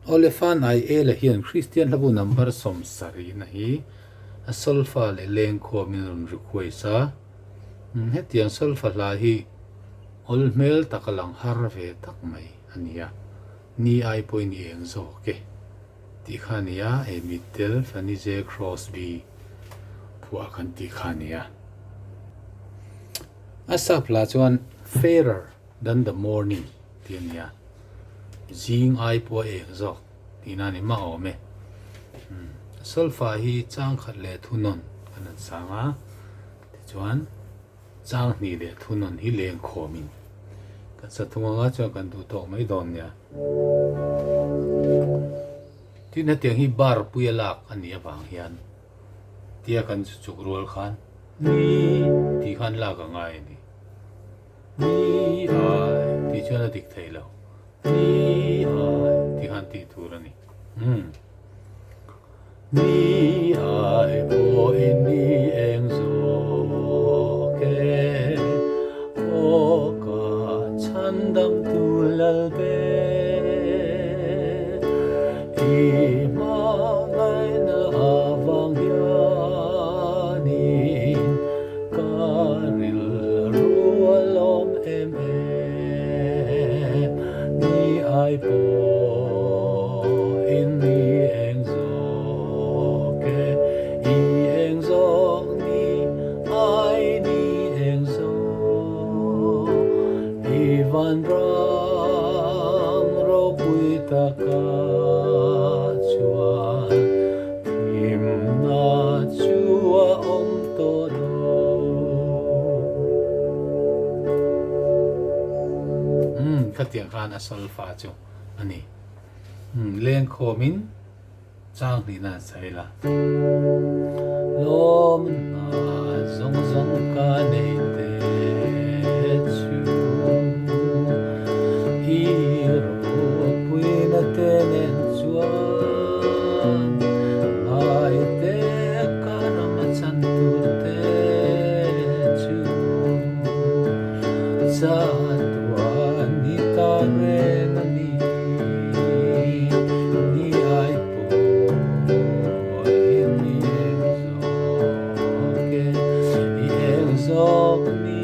Awle Fanai Ela hian Kristian hlabu number sawmsarihna hi a solfa leh lengkhawmin a rawn request a. Hetiang solfa hla hi awl hmel tak a lang har ve tak mai a ni a, ni ai pawhin i eng zawk e tih kha a ni a, e mittel Fanny J Crosby phuah kan tih kha a ni a. A sap hla chuan Fairer than the morning tih a ni a, zing ai pawh a eng zawk tihna a ni mah awm e. Solfa hi chang khat leh thunawn kan han sang a, tichuan chang hnih leh thunawn hi leng khawmin kan sa thung anga chuan kan duh tawk mai dawn nia. Tin hetiang hi bar puia lak a nih avang hian tia kan chuk rual khan ni tih khan lak a ngai a ni. Ni ai tih chuan a dik thei lo. Ni ai tih khan tih tur a ni. Umm. Ni ai pawhin ni eng zawk e, aw ka chhandam tu lal ber. I hmangaihna avang hianin Ka rilru a lawm em em, ni ai pawhin ni eng zawk e, i eng zawk ni ai ni eng zawk, i vanram ropui taka chuan. Thimna chu a awm tawh lo. Umm, khatiang khan a solfa chu a ni. Umm, lengkhawmin chang hnihna an sawi la. Lawmna zawng zawng ka nei te chu i ropuina te nen chuan ngai te ka ram a chan tur te chu chatuan ni ta reng a ni ni ai pawhin i eng zawk e i eng zawk ni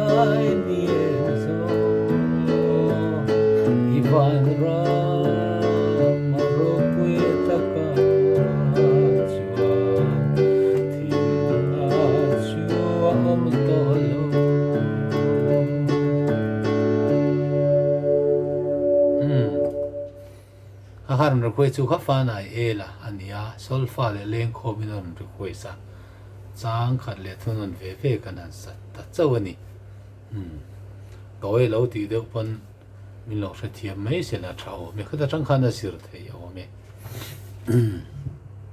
ai ni eng zawk i van ram a ropui taka chuan thimna chu a awm tawh lo. Ka kha rawn request chu kha fanai el a a ni a, solfa leh lengkhawmin a rawn request a, chang khat leh thunawn ve ve kan han sat ta chauh a ni. Umm tawi lo tih deuh pawn min lo hrethiam mai se la tha awm e, khata tang khan a zir theih awm e.